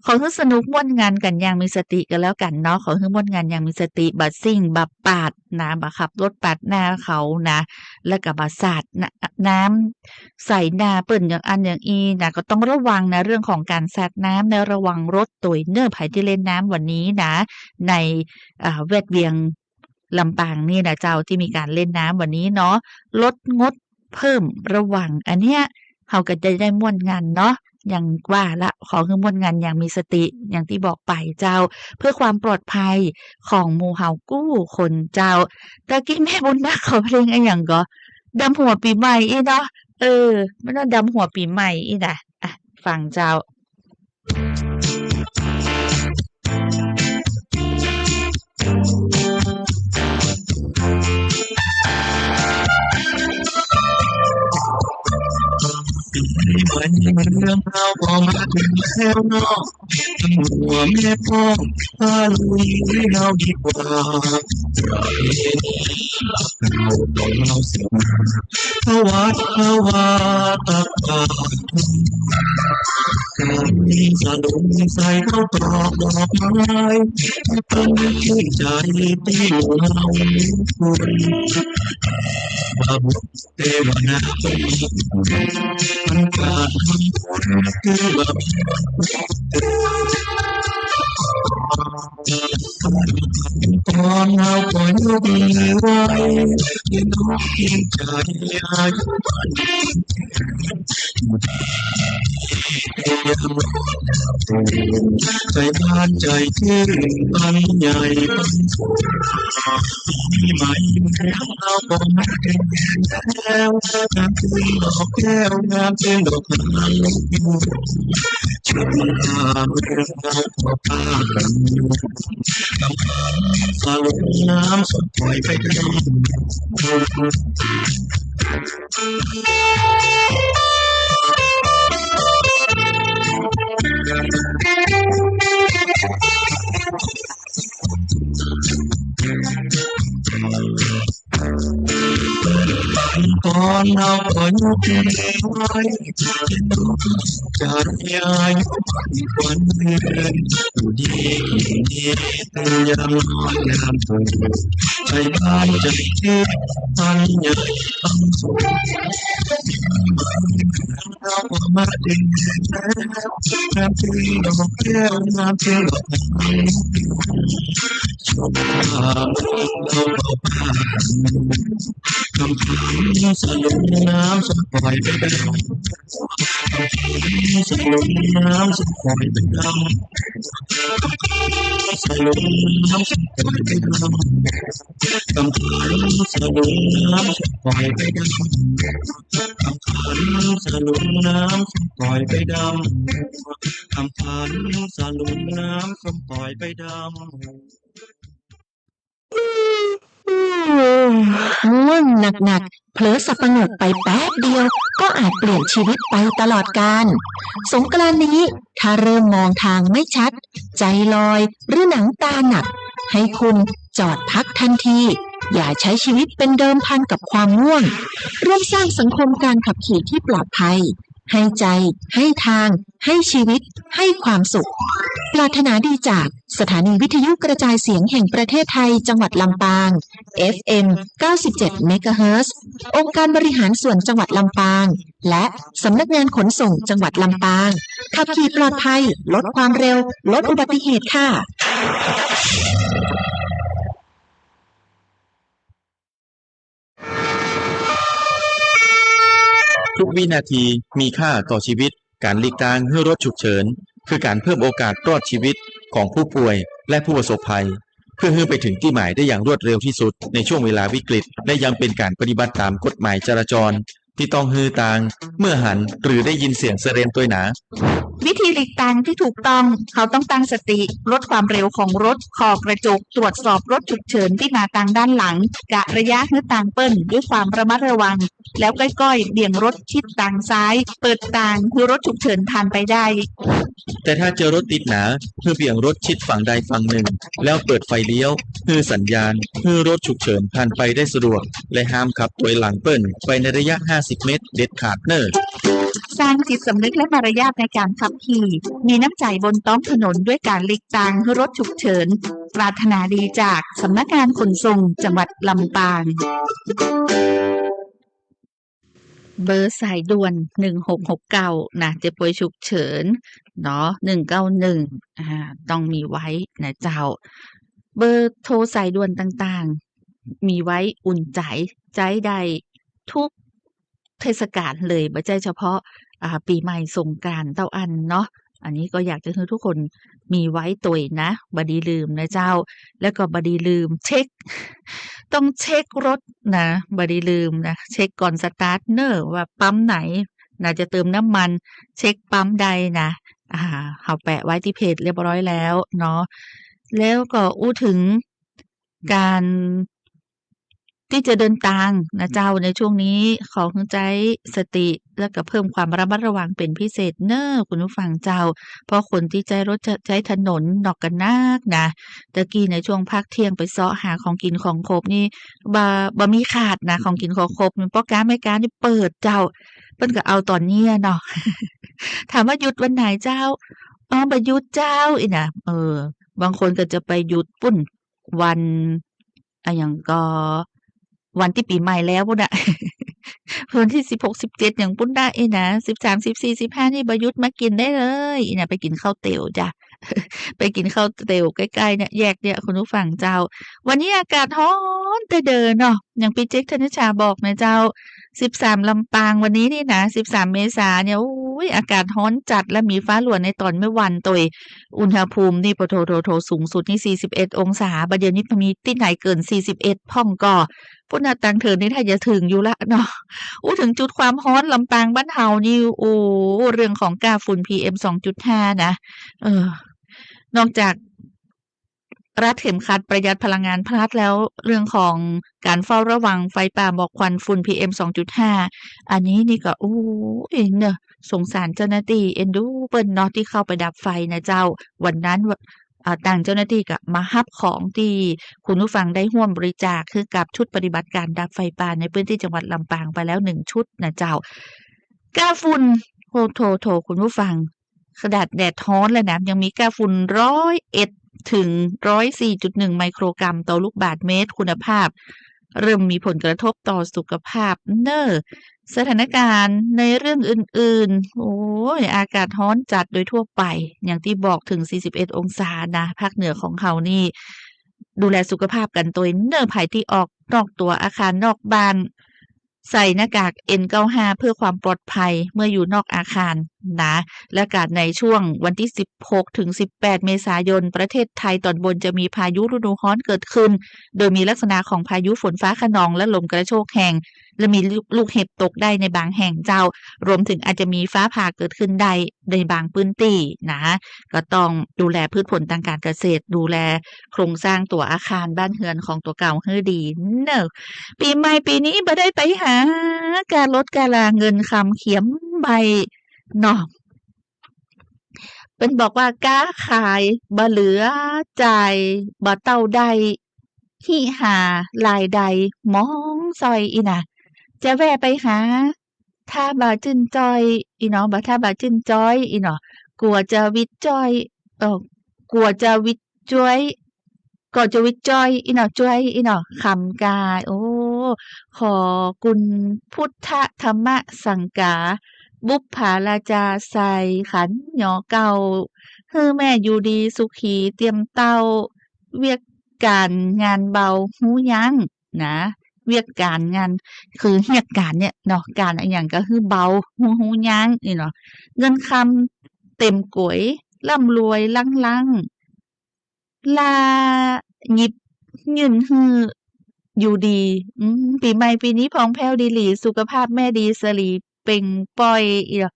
ขอหื้อสนุกม่วนงันกั๋นอย่างมีสติก็แล้วกั๋นเนาะ ขอหื้อม่วนงันอย่างมีสติ บ่าซิ่ง บ่าปาดนะ บ่าขับรถปาดหน้าเขานะ แล้วก็บ่าสาดนะ น้ำใส่หน้าเปิ้นอย่างอั้นอย่างอี้นะ ก็ต้องระวังนะ เรื่องของก๋านสาดน้ำนะ ระวังรถตวยเน่อ ใผตี้เล่นน้ำวันนี้นะ ใน อ่า แวดเวียง ลำปางนี่นะเจ้า ตี้มีก๋านเล่นน้ำวันนี้เนาะ ลดงดเพิ่มระวัง อันเนี้ย เฮาก็จะได้ม่วนงันเนาะ อย่างว่าละ ขอหื้อม่วนงันอย่างมีสติ อย่างตี้บอกไปเจ้า เพื่อความปลอดภัยของหมู่เฮากู้คนเจ้า ตะกี้แม่บุญนาคขอเพลงอะหยังก่อ ดำหัวปี๋ใหม่อี้เนาะ เออ มันต้องดำหัวปี๋ใหม่อี้นะ อ่ะ ฟังเจ้า เรื่องราวก็มาเถิงแล้วเนาะ หัวแม่ป้อง พาลุยเฮาดีกว่า ประเพณีเก่าของเฮาเสียมา ถวาย ถวายตักบาตร สะหลงใส่ข้าวตอกดอกไม้ เป็นที่ใจตี้หมู่เฮาทุกคน ว่าบุญ เทวดาก็มี มันกล้าทำบุญ คือว่าตอนเฮาก็ยังดีไว้ พี่น้องเกรงใจ อายุมั่น ใจบานใจซื่น ปันใหญ่ปันสุข ปีใหม่แล้วก็มาเถิงแล้ว งามเถิงดอกแก้ว งามเถิงดอกไม้ ชมงามเรื่องราวของป้า สะหลงน้ำส้มปล่อยไปดำ ตอนเฮาก็ยังดีไว้ จะมีอายุมั่นขวัญยืน อยู่ดีกินดี เป็นยามนอนยามตื่น ใจบานใจซื่น ปันใหญ่ปันสุข เฮาก็มาเถิงแล้ว งามเถิงดอกแก้ว งามเถิงดอกไม้ ชมงามเฮาก็มา คำผานสะหลงน้ำส้มปล่อยไปดำ สะหลงน้ำส้มปล่อยไปดำ สะหลงน้ำส้มปล่อยไปดำ คำผานสะหลงน้ำส้มปล่อยไปดำ คำผานสะหลงน้ำส้มปล่อยไปดำ คำผานสะหลงน้ำส้มปล่อยไปดำ ง่วงหนักๆ เผลอสับประงกไปแป๊บเดียว ก็อาจเปลี่ยนชีวิตไปตลอดกาล สงกรานต์นี้ ถ้าเริ่มมองทางไม่ชัด ใจลอย หรือหนังตาหนัก ให้คุณจอดพักทันที อย่าใช้ชีวิตเป็นเดิมพันกับความง่วง ร่วมสร้างสังคมการขับขี่ที่ปลอดภัย ให้ใจ ให้ทาง ให้ชีวิต ให้ความสุข ปรารถนาดีจากสถานีวิทยุกระจายเสียงแห่งประเทศไทย จังหวัดลำปาง เอฟเอ็ม เก้าสิบเจ็ด เมกะเฮิรตซ์ องค์การบริหารส่วนจังหวัดลำปาง และสำนักงานขนส่งจังหวัดลำปาง ขับขี่ปลอดภัย ลดความเร็ว ลดอุบัติเหตุค่ะ ทุกวินาทีมีค่าต่อชีวิต ก๋านหลีกตางหื้อรถฉุกเฉิน คือก๋านเพิ่มโอกาสรอดชีวิตของผู้ป่วยและผู้ประสบภัย เพื่อหื้อไปเถิงตี้หมายได้อย่างรวดเร็วที่สุดในช่วงเวลาวิกฤต และยังเป๋นก๋านปฏิบัติต๋ามกฎหมายจราจร ตี้ต้องหื้อตาง เมื่อหันหรือได้ยินเสียงไซเรนตวยหนา วิธีหลีกตางตี้ถูกต้อง เฮาต้องตั้งสติ ลดความเร็วของรถ เคาะกระจก ตรวจสอบรถฉุกเฉินตี้มาตางด้านหลัง กะระยะหื้อตางเปิ้นด้วยความระมัดระวัง แล้วก้อยๆ เบี่ยงรถชิดตางซ้าย เปิดตางหื้อรถฉุกเฉินผ่านไปได้ แต่ถ้าเจอรถติดหนา หื้อเบี่ยงรถชิดฝั่งใดฝั่งหนึ่ง แล้วเปิดไฟเลี้ยว หื้อสัญญาณ หื้อรถฉุกเฉินผ่านไปได้สะดวก และห้ามขับตวยหลังเปิ้นไปในระยะห้าสิบเมตรเด็ดขาดเน่อ สร้างจิตสำนึกและมารยาทในการขับขี่ มีน้ำใจบนท้องถนนด้วยการหลีกตางหื้อรถฉุกเฉิน ปรารถนาดีจากสำนักงานขนส่งจังหวัดลำปาง เบอร์สายด่วน หนึ่งหกหกเก้า นะ เจ็บป่วยฉุกเฉิน เนาะ หนึ่งเก้าหนึ่ง อ่า ต้องมีไว้นะเจ้า เบอร์โทรสายด่วนต่างๆ มีไว้อุ่นใจ๋ ใจ๊ได้ทุกเทศกาลเลย บ่ใจ้เฉพาะ อ่า ปี๋ใหม่สงกรานต์เต้าอั้นเนาะ อันนี้ก็อยากจะหื้อทุกคนมีไว้ตวยนะ บ่ดีลืมนะเจ้า แล้วก็บ่ดีลืมเช็ค ต้องเช็ครถนะ บ่ดีลืมนะ เช็คก่อนสตาร์ทเน่อ ว่าปั๊มไหนนะ จะเติมน้ำมัน เช็คปั๊มใดนะ อ่า เฮาแปะไว้ตี้เพจเรียบร้อยแล้วเนาะ แล้วก็อู้เถิง ก๋านตี้จะเดินตางนะเจ้า ในช่วงนี้ขอหื้อใจ๊สติ แล้วก็เพิ่มความระมัดระวังเป๋นพิเศษเน่อคุณผู้ฟังเจ้า เพราะคนตี้ใจ๊รถใจ๊ถนนนอกกั๋นนักนะ ตะกี้ในช่วงพักเที่ยงไปเซาะหาของกิ๋นของขบนี่ บ่ บ่มีขาดนะ ของกิ๋นของขบนี่ ป้อก๊าแม่ก๊านี่เปิดเจ้า เปิ้นก็เอาต๋อนเนี้ยเนาะ ถามว่าหยุดวันไหนเจ้า อ๋อ บ่หยุดเจ้า อี้นะ เออ บางคนก็จะไปหยุดปุ้น วัน อะหยังก็ วันตี้ปี๋ใหม่แล้วปุ้นน่ะ วันตี้สิบหก สิบเจ็ด หยังปุ้นน่ะ อี้นะ สิบสาม สิบสี่ สิบห้า นี่บ่หยุดมากิ๋นได้เลย อี้นะ ไปกิ๋นข้าวเตี๋ยวจ้ะ ไปกิ๋นข้าวเตี๋ยวใก้ๆ เนี่ย แยกเนี่ย คุณผู้ฟังเจ้า วันนี้อากาศฮ้อนแต๊เด้อเนาะ อย่างปี้เจ๊กธนิชาบอกนะเจ้า สิบสาม ลำปาง วันนี้นี่นะ สิบสาม เมษาเนี่ย โอ๊ย อากาศฮ้อนจัด และมีฟ้าหลัวในต๋อนเมื่อวันตวย อุณหภูมินี่ ปะโถ โถ โถ สูงสุดนี่ สี่สิบเอ็ด องศา บ่าเดี่ยวนี้มีตี้ไหนเกิ๋น สี่สิบเอ็ด พ่องก่อ ปุ้นน่ะ ตางเถินนี่ถ้าจะเถิงอยู่ละเนาะ อู้เถิงจุดความฮ้อนลำปางบ้านเฮานี่ โอ้ เรื่องของก้าฝุ่น พีเอ็ม สองจุดห้า นะ เออ นอกจาก รัดเข็มขัดประหยัดพลังงานพลัดแล้ว เรื่องของก๋านเฝ้าระวังไฟป่าหมอกควันฝุ่น พีเอ็ม สองจุดห้า อันนี้นี่ก็ โอ๊ย เนาะ สงสารเจ้าหน้าตี้ เอ็นดูเปิ้นเนาะ ตี้เข้าไปดับไฟนะเจ้า วันนั้น อ่า ตางเจ้าหน้าตี้ก็มาฮับของตี้คุณผู้ฟังได้ฮ่วมบริจาคหื้อกับชุดปฏิบัติการดับไฟป่าในพื้นที่จังหวัดลำปางไปแล้วหนึ่งชุดนะเจ้า ก้าฝุ่น โถ โถ โถ คุณผู้ฟัง ขนาดแดดฮ้อนแล้วนะ ยังมีก้าฝุ่น ร้อยเอ็ด ถึง ร้อยสี่จุดหนึ่ง ไมโครกรัมต่อลูกบาศก์เมตร คุณภาพ เริ่มมีผลกระทบต่อสุขภาพเน่อ สถานการณ์ในเรื่องอื่นๆ โอ๊ย อากาศฮ้อนจัดโดยทั่วไป อย่างตี้บอกเถิง สี่สิบเอ็ด องศานะ ภาคเหนือของเฮานี่ ดูแลสุขภาพกั๋นตวยเน่อ ใผตี้ออกนอกตั๋วอาคารนอกบ้าน ใส่หน้ากาก เอ็นเก้าห้า เพื่อความปลอดภัยเมื่ออยู่นอกอาคารนะ และก็ในช่วงวันตี้ สิบหก ถึง สิบแปด เมษายน ประเทศไทยตอนบนจะมีพายุฤดูฮ้อนเกิดขึ้น โดยมีลักษณะของพายุฝนฟ้าคะนองและลมกระโชกแฮง และมีลูก ลูกเห็บตกได้ในบางแห่งเจ้า รวมถึงอาจจะมีฟ้าผ่าเกิดขึ้นได้ในบางพื้นตี้นะ ก็ต้องดูแลพืชผลตางก๋านเกษตร ดูแลโครงสร้างตั๋วอาคารบ้านเฮือนของตั๋วเก่าหื้อดีเน่อ ปี๋ใหม่ปี๋นี้บ่ได้ไปหา การถการาเงินคำเขียมใบ้เนาะ เปิ้นบอกว่า ก๊าขายบ่เหลือจ่าย บ่เต้าได้หิหารายได้มองซ่อย อี้นะ จะแว่ไปหา ถ้าบ่าจื้นจ้อย อี้เนาะ บ่า ถ้าบ่าจื้นจ้อย อี้เนาะ กั๋วจะวิตจ้อย เอ่อ กั๋วจะวิตจ้อย ก็จะวิตจ้อย อี้เนาะ จ้อย อี้เนาะ คำกาย โอ้ ขอกุณพุทธธรรมสังฆา บุปผาราจาใส่ขันหย่อเกล้า หื้อแม่อยู่ดีสุขีเตียมเต้า เวียกก๋านงานเบาฮู้ยั้ง นะ เวียกก๋านงาน คือเวียกก๋านเนี่ยเนาะ ก๋านอะหยังก็หื้อเบา ฮู้ ฮู้ยั้ง อี้เนาะ เงินคำเต็มก๋วย ร่ำรวยลั้งๆ ลาหยิบยื่นหื้อ อยู่ดี อืม ปี๋ใหม่ปี๋นี้ผ่องแผ้วดีหลี สุขภาพแม่ดี สะหลีเปล่งปล่อย อีหลอ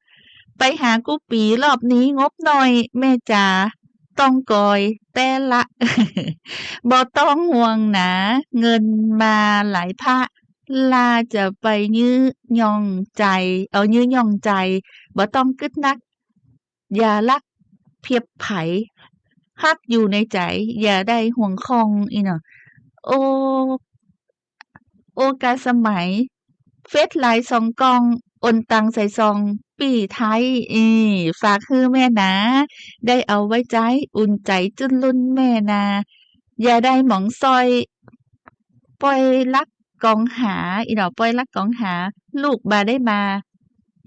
ไปหากู้ปี๋ รอบนี้งบน้อย แม่จ๋า ต้องกอยแต๊ละ บ่ต้องห่วงหนา เงินมาหลายพระ ลาจะไปยื้อหย่องใจ๋ เอา ยื้อหย่องใจ๋ บ่ต้องกึ๊ดนัก อย่าลักเปียบใผ ฮักอยู่ในใจ๋ อย่าได้ห่วงคอง อีหลอ โอ้ โอกาสสมัย เฟซไลน์สองกล่อง โอนตังค์ใส่ซองปี้ไท้ อี้ ฝากหื้อแม่หนา ได้เอาไว้ใจ๊ อุ่นใจ๋จุ๊นรุ่นแม่นา อย่าได้หมองซ่อย ป้อยลักกองหา อีหลอ ป้อยลักกองหา ลูกบ่าได้มา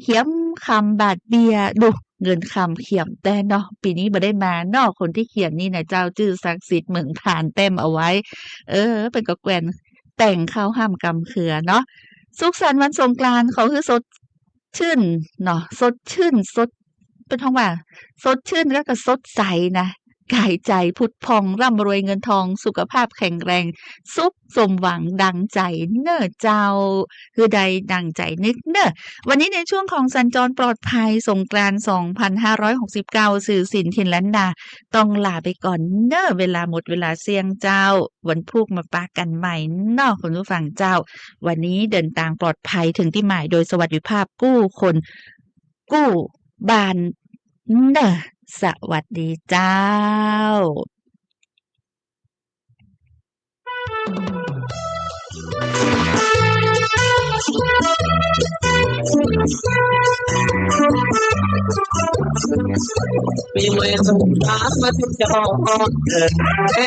เขียนกำบาดเบี้ย ดู เงินกำเขียนแต๊เนาะ ปี๋นี้บ่ได้มาเนาะ คนตี้เขียนนี่นะเจ้า จื้อศักดิ์สิทธิ์เมืองพานแต้มเอาไว้ เออ เปิ้นก็แกว่นแต่งข้าวห้ามกำเขือเนาะ สุขสันต์วันสงกรานต์ ขอหื้อสดชื่นเนาะ สดชื่น สด เปิ้นฮ้องว่า สดชื่นแล้วก็สดใสนะ กายใจ๋ผุดผ่อง ร่ำรวยเงินทอง สุขภาพแข็งแรง สุขสมหวังดังใจ๋เน่อเจ้า หื้อได้ดังใจ๋นึกเน่อ วันนี้ในช่วงของสัญจรปลอดภัยสงกรานต์สองพันห้าร้อยหกสิบเก้า สื่อสินถิ่นล้านนา ต้องลาไปก่อนเน่อ เวลาหมดเวลาเสี้ยงเจ้า วันพูกมาปะกั๋นใหม่เนาะ คุณผู้ฟังเจ้า วันนี้เดินตางปลอดภัยเถิงตี้หมายโดยสวัสดิภาพกู้คน กู้บ้านเน่อ สวัสดีเจ้า ปี๋ใหม่สงกรานต์มาถึงจะออกเดิน แม่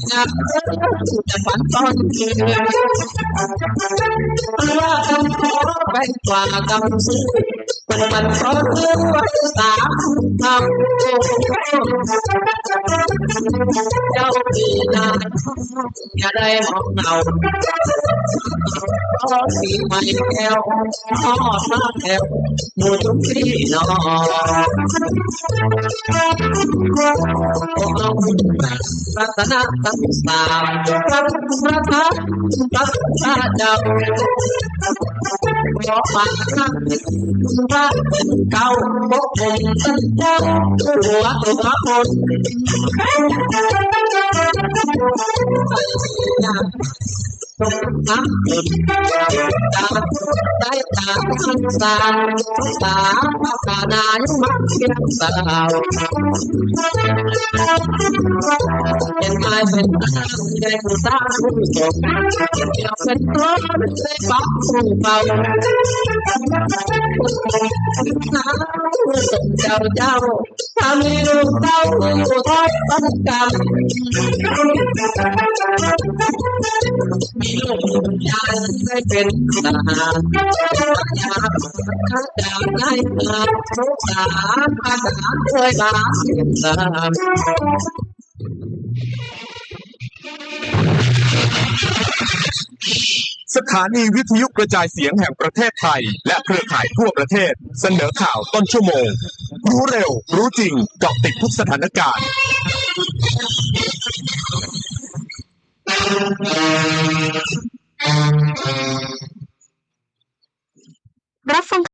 อยากจะฝันตอนคืน ว่ากันขอไปกว่ากำซื้อ มันมันขอเรื่องไว้สามคำ เจ้าปี๋นา อย่าได้หองเหงา ขอปี๋ใหม่แก้ว ขอพระแก้ว หมู่ทุกตี้เนาะ รัตนะทั้งสาม พระพุทธ พระธรรม พระสงฆ์ พระเจ้า ขอฝากท่าน พระเจ้า พระองค์ท่านเจ้า หัวตัวพระองค์ น้ำเกิดจากสายตาทั้งสาม สามพระนายมาเคียงสาว เป็นไม้เป็นตา ได้ผู้สาวผู้สม เป็นตัว ได้ฟังผู้เบา เจ้า เจ้า ถ้ามีลูกเต้า ต้องกำ มีลูกยายได้เป็นทหาร อยากจะได้มา สงสารภาษาเคยมา สถานีวิทยุกระจายเสียงแห่งประเทศไทย และเครือข่ายทั่วประเทศ เสนอข่าวต้นชั่วโมง รู้เร็ว รู้จริง เกาะติดทุกสถานการณ์ รับฟัง